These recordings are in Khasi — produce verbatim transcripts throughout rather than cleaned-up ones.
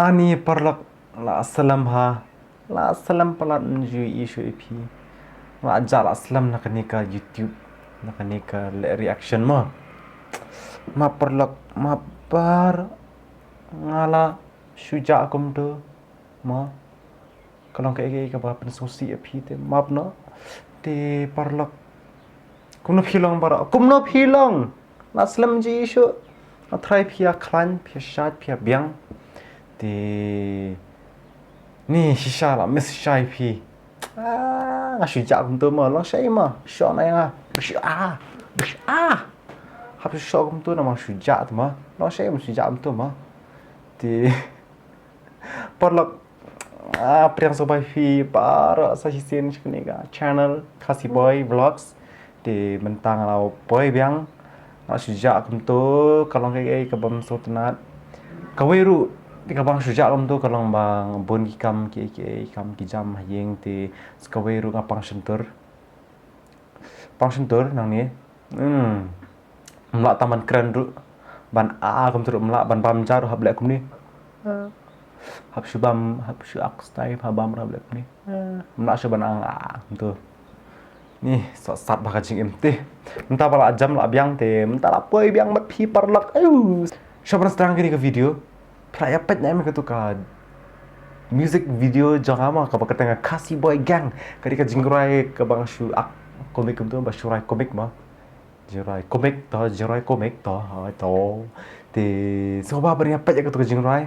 Ani paralok, la slem ha, la slem palat, nju i shu i phi. La ja la slem na kane ka YouTube, na kane ka leh reaction mo. Ma paralok, ma par, nga la shu ja kumto mo. Ka long kaei kaei kaba pynsngewsih ïa phi te map noh. Te paralok, kumno phi long baroh, kumno phi long? La slem ji shu. Nga trai phi ïa khlaiñ, phi ïa shait, phi ïa biang. Te ni shisha la miss shai phi. Ah, nga shu ja kumto mo, long shai mo. Shu na nga. Shu ah. Shu ah. Hap shu kumto na ma shu ja tu mo. Long shai mo shu ja kumto mo. Te paralok, ah, pdiang sngewbha ïa phi baroh sa shisien sha kane ka channel Khasi Boy Vlogs. Te mynta nga la poi biang, nga shu ja kumto, ka long kaei kaei kaba sngewtynnat. Kawei ruh te kaba nga shu ja kumto ka long ba nga bun ki kam kiei kiei, kam ki jam ha ïing te sa kawei ruh nga pang shyntur. Pang shyntur nangne. Hmm. Ym lah tang ban kren ruh. Ban a kumta ruh ym lah, ban bam ja ruh hap leh kumne. Hap shu bam, hap shu ak style, hap bam ruh hap leh kumne. Ym lah shu ban ang a kumta. Ni sot sat ba ka jingim te. Mynta ba la jam la biang te, mynta la poi biang bad phi paralok. Ayu. Sha ban sdang kane ka video. Phi la ïa peit ne em katu ka music video jong nga ma kaba kyrteng ka Khasi Boy Gang. Ka dei ka jingrwai kaba nga shu ak komik kumtu, ba shu rwai komik ma. Jingrwai komik to, jingrwai komik to, ha to. Te sngewbha ban ïa peit ïa katu ka jingrwai.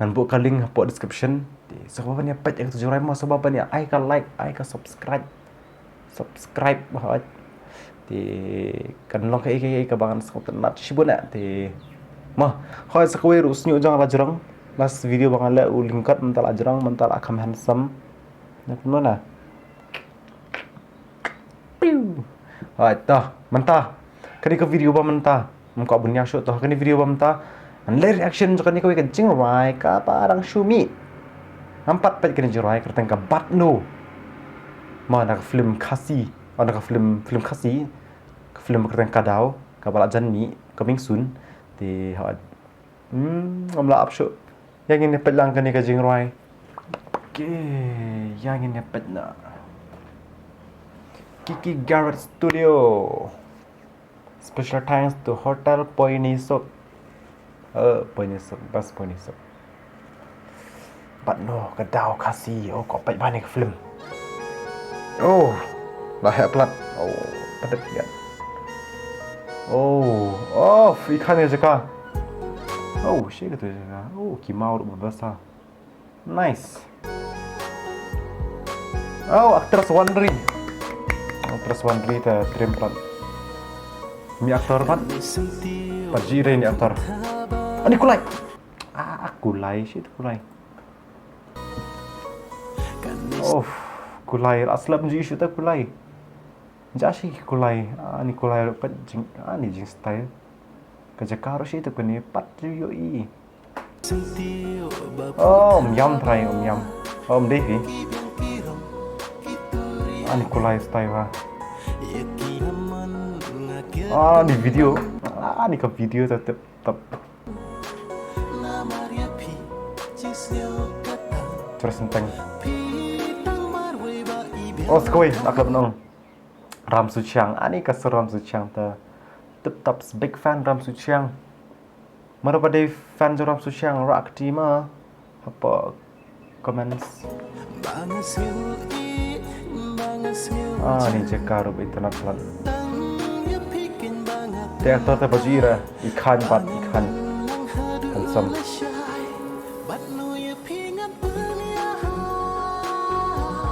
Ngan buh ka link hapoh description. Te sngewbha ban ïa peit ïa katu ka jingrwai ma, sngewbha ban ïa ai ka like, ai ka subscribe. Subscribe ba hoi. Te kan long kaei kaei kaba ngan sngewtynnat shibun eh. Te ma hoi, sa kawei ruh sniewbha jong la jrong. Last video ba nga leh u lyngkot, mynta la jrong, mynta la kham handsome. Na kumno na. Piu. Hoi to mynta. Kane ka video ba mynta. Ngam kwah bun ïa shuh to kane video ba mynta. Ngan leh reaction jong kane kawei ka jingrwai kaba dang shu mih. Ngam pat peit kane jingrwai kyrteng ka Batno. Ma na ka film Khasi, oh na ka film, film Khasi. Ka film kyrteng Ka Daw kaba la jan mih, coming soon. Te ha. Hmm, ngam lah ap shuh. Ïa ngin ïa peit lang kane ka jingrwai. Okay, ïa ngin ïa peit na. Kiki Garrett Studio. Special thanks to Hotel Poinisok. Eh, Poinisok, bas Poinisok. Batno, Ka Daw Khasi, oh, ko peit bha ne ka film. Oh, la heh plat. Oh, padat ïa. Oh, oh, i khan ïa jaka. Oh, shi ka tu jaka. Oh, ki maw ruh basa. Nice. Oh, actress Wanri. Actress Wanri ta trim plat. Mi actor pat. Pat ji re ni actor. Ani Kulai. Ah, Kulai, shi tu Kulai. Oh, Kulai. Aslam ji shi ta Kulai. Ja shi Kulai. Ani Kulai ruh pat jing, ani jing style. Ka jaka ruh shi tu kane pat ju yo i. Oh, um yam trai, um yam. Oh, um dei phi. Ani Kulai style ha. Ani video. Ani ka video ta tip top. Terus enteng. Oh, sekoi, nak lep nong. Ram Suchiang, ani ka sur Ram Suchiang ta. Tip top, big fan Ram Suchiang. Mano ba dei fan jong Ram Suchiang, rak ti ma. Hapoh comments. Ah, ni jaka ruh internet plat. Te actor te ba ju ira, i khan pat, i khan. Handsome.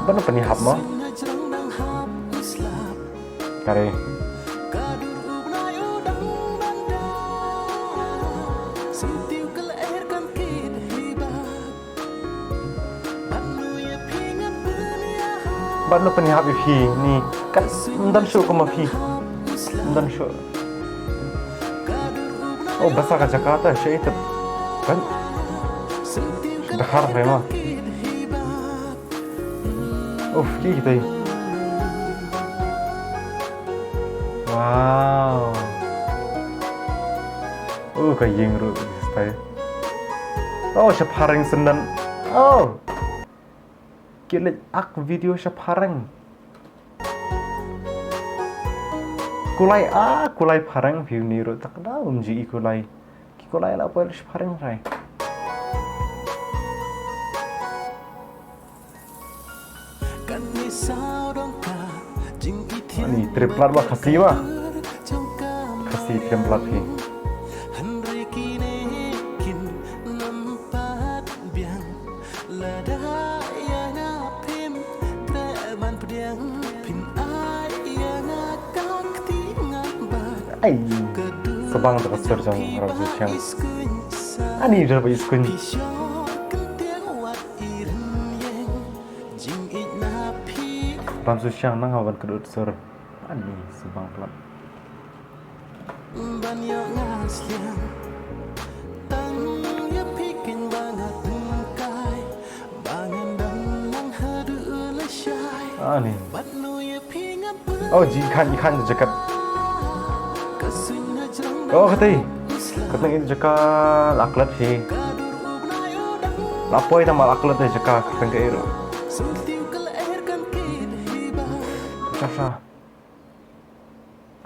Ban pynïahap mo. Kare. Ban pynïahap ïa phi ni, kan ym don shuh kum ma phi. Ym don shuh. Oh, basa ka jaka ta, shi ita. Kan. Dahar hai ma. Uf, ki kita. Wow. Oh, ka ïing ruh, style. Oh, sha phareng shen nan. Oh. Ki leit ak video sha phareng. Kulai, ah, kulai phareng, phi uni ruh tak da um ji i kulai. Ki kulai la poi sha phareng rai. Ani triplet ba Khasi ba. Khasi triplet hi. Ai, sa bang da ka sur jong Ram Su Chiang. Ani da ba iskuin. Ram Su Chiang nang hawan kedut sur. Ani sa bang plat. Ani. Oh, ji khan, ji khan jakat. Oh, kati. Katang in jakat, aklat hi. La poi tang ma aklat hi jakat, katang ka iru. Sha, sha.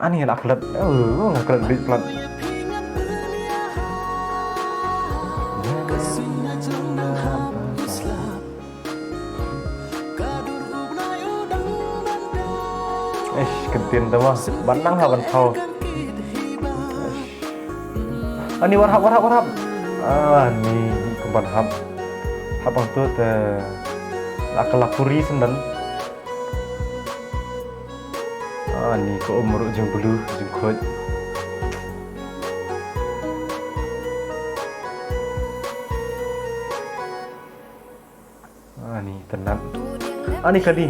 Ani la klet, oh, la klet bit plat. Eish, ktien ta ma, ban nang ha ban thaw. Ani war hap, war hap, war hap. Ani kumban hap. Hap ang tu te la ka la puri sendan. Ani ka um ruh jingblue jingkhuid. Ani tenat. Ani kali.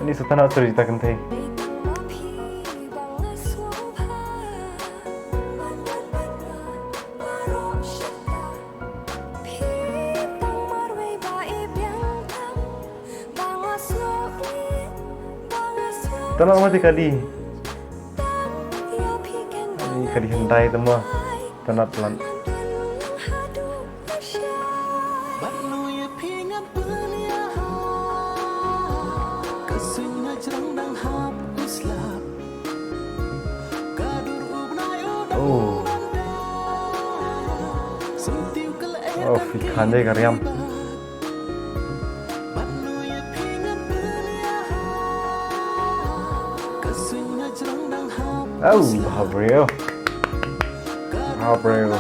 Ani sa tenat suri ta kynthei. Tenat mati kali. Ani kali hyndai tama. Tenat lan. Oh. Oh, phi khan de ka riam. Oh, ha briew. Ha briew.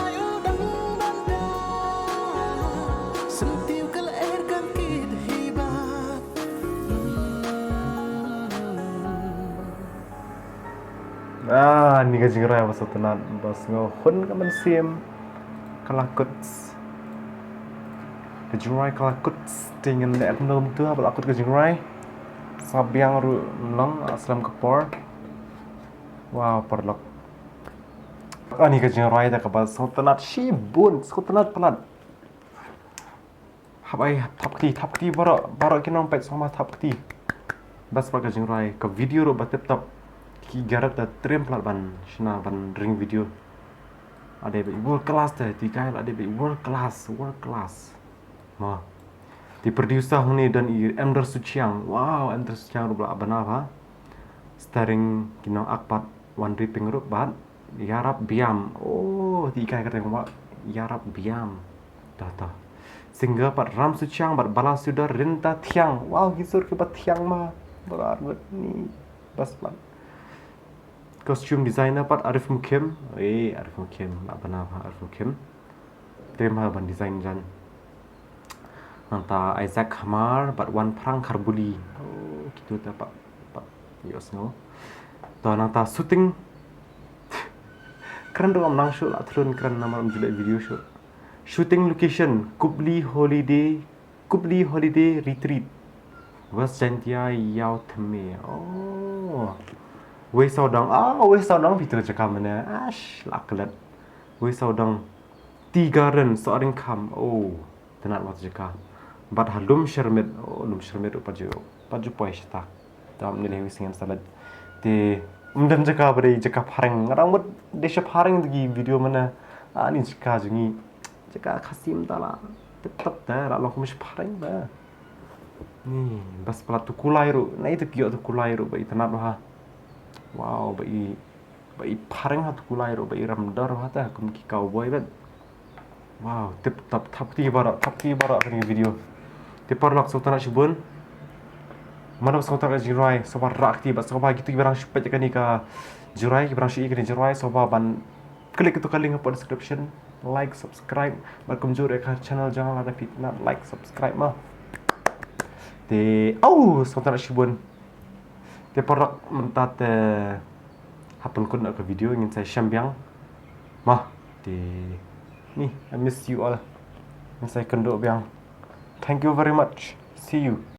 Ah, ni ka jingrai ba sngewtynnat, ba sngewhun ka mynsiem. Ka la kut. Ka jingrai ka la kut. Te ngan leh kumno kumtu haba la kut ka jingrai. Sa biang ruh long, ah, slem ka por. Wow, paralok. Ah, ni ka jingrai da kaba sngewtynnat shibun, sngewtynnat palat. Hap ai, thap kti, thap kti baroh, baroh ki nongpeit sngewma thap kti. Best ba ka jingrai, ka video ruh ba tip top. Ki Gareth da triem palat ban shna ban ring video. La dei ba world class te, ti kai la dei ba world class, world class. Mo. Ti producer hangne don i Emder Suchiang. Wow, Emder Suchiang ruh ba la bana ba. Starring ki nong ak pat Wan Riping ruh bad Yarap Biam. Oh, ti kai ka teng wa Yarap Biam. Dah, dah. Singer pat Ram Suchiang bad Bala Sudar Rinta Thiang. Wow, ki sur ki ba thiang ma. Barat bet ni. Bas pat. Costume designer pat Arif Mukim. Eh, Arif Mukim. Nak benar ha Arif Mukim. Triem ha ban design jan. Nangta Isaac Hamar bad Wan Phrang Kharbuli. Oh, kitu ta pat, pat ïohsngew. To nangta shooting. Kren ruh ngam nang shuh, la thlun kren namar ym ju leh video shuh. Shooting location Kupli Holiday, Kupli Holiday Retreat, West Jaintia, Ïew Thymme. Oh. Wei Sawdong. Ah, Wei Sawdong phi tu jaka mane. Ash, la klet. Wei Sawdong. Tea Garden, Sohryngkham. Oh, tynnat wat jaka. Bad ha Lum Shermit. Oh, Lum Shermit ruh pat ju, pat ju poi shata. Tam ni le wi singen salat. Te Ym don jaka ba dei jaka phareng. Nga dang mut dei sha phareng da ki video mynne. Ani jaka jong ngi. Jaka Khasi mynta la tip top te la long kum sha phareng ba. Ni bas pala tu kulai ruh. Na itu kio tu kulai ruh ba itynnad bha. Wow, ba i ba i phareng ha tu kulai ruh, ba i ramdor bha te kum ki cowboy bet. Wow, tip top, thap kti baroh, thap kti baroh kane ka video. Te paralok sngewtynnad shibun. Mano sngewtynnad ka jingrwai, sngewbha rah kti bad sngewbha kito kiba dang shu peit ïa kane ka jingrwai, kiba dang shu ïa kane ka jingrwai, sngewbha ban click ïa ka link hapoh description, like, subscribe bad kumjuh ïa ka channel jong nga lada phi tynnad, like, subscribe ma. Te au sngewtynnad shibun. Te paralok mynta te ha pynkhun ka video ngin sa ïashem biang. Ma, te ni, I miss you all. Ngin sa ïakynduh biang. Thank you very much. See you.